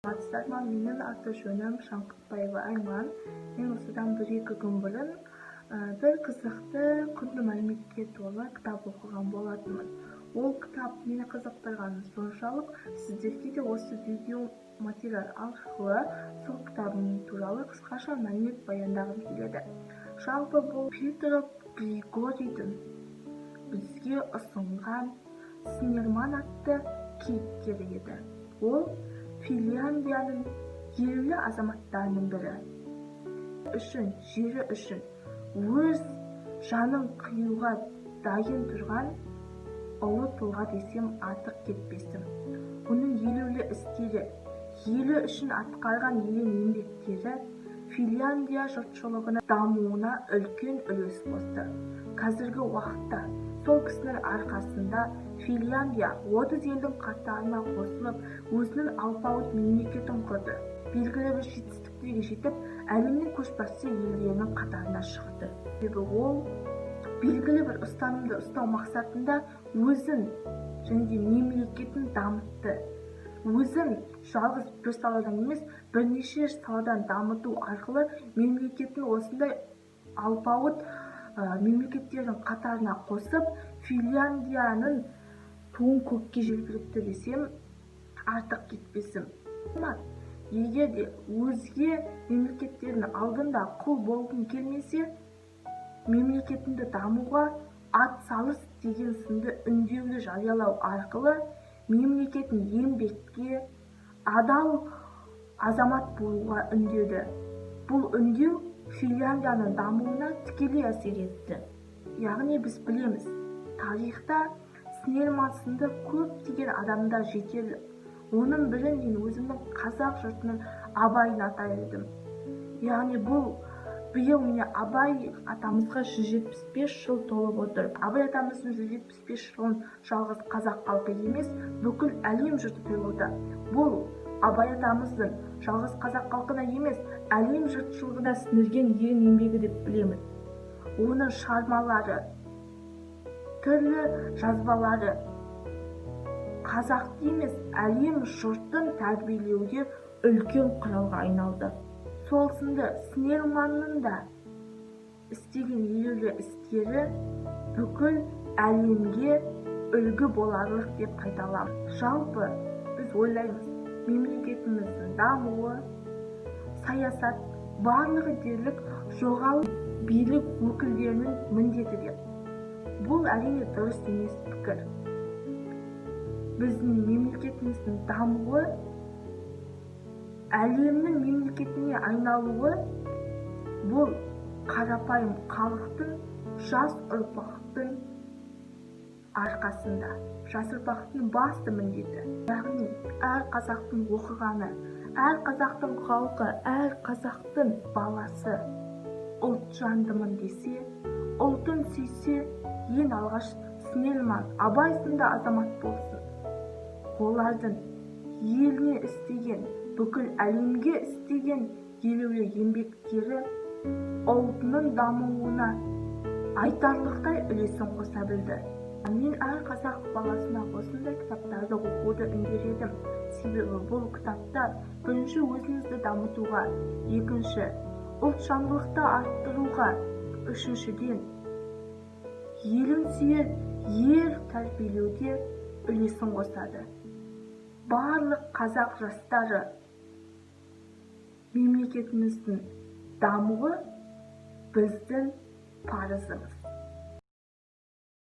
Саламатсыздар ма? Менің аты-жөнім Шаңқытбаева Айман. Мен осыдан бір-екі күн бұрын бір қызықты, құнды мәліметке толы кітап оқыған болатынмын. Ол кітап мені қызықтырғаны соншалық, сіздерге де осы видео материал арқылы сол кітабым туралы қысқаша мәлімет баяндағым келеді. Жалпы, бұл Петров Григорийдің бізге ұсынған Снельман атты кейіпкері еді. Ол Финляндияның елеулі азаматтарының бірі. Үшін, жері үшін өз жанын қиюға дайын тұрған ұлы тұлға десем, артық кетпесім. Оның елеулі істері, елі үшін атқарған ерен еңбектері Финляндия жұртшылығының дамуына үлкен үлес қосты. Қазіргі уақытта сол кісінің арқасында Финляндия 30 елдің қатарына қосылып, өзінің алпауыт мемлекетін құрды, белгілі бір жетістіктерге жетіп, әлемнің көшбасшы елдерінің қатарына шықты. Себебі ол белгілі бір ұстанымды ұстау мақсатында өзін және де мемлекетін дамытты. Өзін жалғыз бір саладан емес, бірнеше саладан дамыту арқылы мемлекетін осындай алпауыт мемлекеттердің қатарына қосып, Финляндияның туын көкке желбіретті десем, артық кетпесім. Егер де өзге мемлекеттердің алдында құл болғың келмесе, мемлекетіңді дамуға ат салыс деген сынды үндеуді жариялау арқылы мемлекетін еңбекке, адал азамат болуға үндеді. Бұл үндеу Финляндияның дамуына тікелей әсер етті. Яғни біз білеміз, тарихта Снельман сынды көптеген адамдар жетерлік. Оның бірі, мен өзімнің қазақ жұртының Абайын атар едім. Яғни бұл биыл, міне, Абай атамызға 175 жыл толып отыр. Абай атамыздың 175 жылын жалғыз қазақ халқы емес, бүкіл әлем жұрты тойлауда. Бұл Абай атамыздың жалғыз қазақ халқына емес, әлем жұртшылығына сіңірген ерен еңбегі деп білемін. Оның шығармалары, түрлі жазбалары қазақты емес, әлем жұртын тәрбиелеуде үлкен құралға айналды. Сол сынды Снельманның да істеген елеулі істері бүкіл әлемге үлгі боларлық деп айта аламын. Жалпы, біз ойлаймыз, мемлекетіміздің дамуы, саясат, барлығы дерлік жоғары билік өкілдерінің міндеті деп. Бұл, әрине, дұрыс емес пікір. Біздің мемлекетіміздің дамуы, әлемнің мемлекетіне айналуы бұл қарапайым халықтың, жас ұрпақтың арқасында. Жас ұрпақтың басты міндеті, яғни әр қазақтың оқығаны, әр қазақтың халқы, әр қазақтың баласы ұлтжандымын десе, ұлтын сүйсе, ең алғаш Снельман, Абай сынды азамат болсын. Олардың еліне істеген, бүкіл әлемге істеген елеулі еңбектері ұлтының дамуына айтарлықтай үлесін қоса білді. Мен әр қазақ баласына осындай кітаптарды оқуды үндер едім. Себебі бұл кітаптар бірінші өзіңізді дамытуға, екінші ұлтжандылықты арттыруға, үшіншіден елін сүйер ер тәрбиелеуде үлесін қосады. Барлық қазақ жастары, мемлекетіміздің дамуы біздің парызымыз.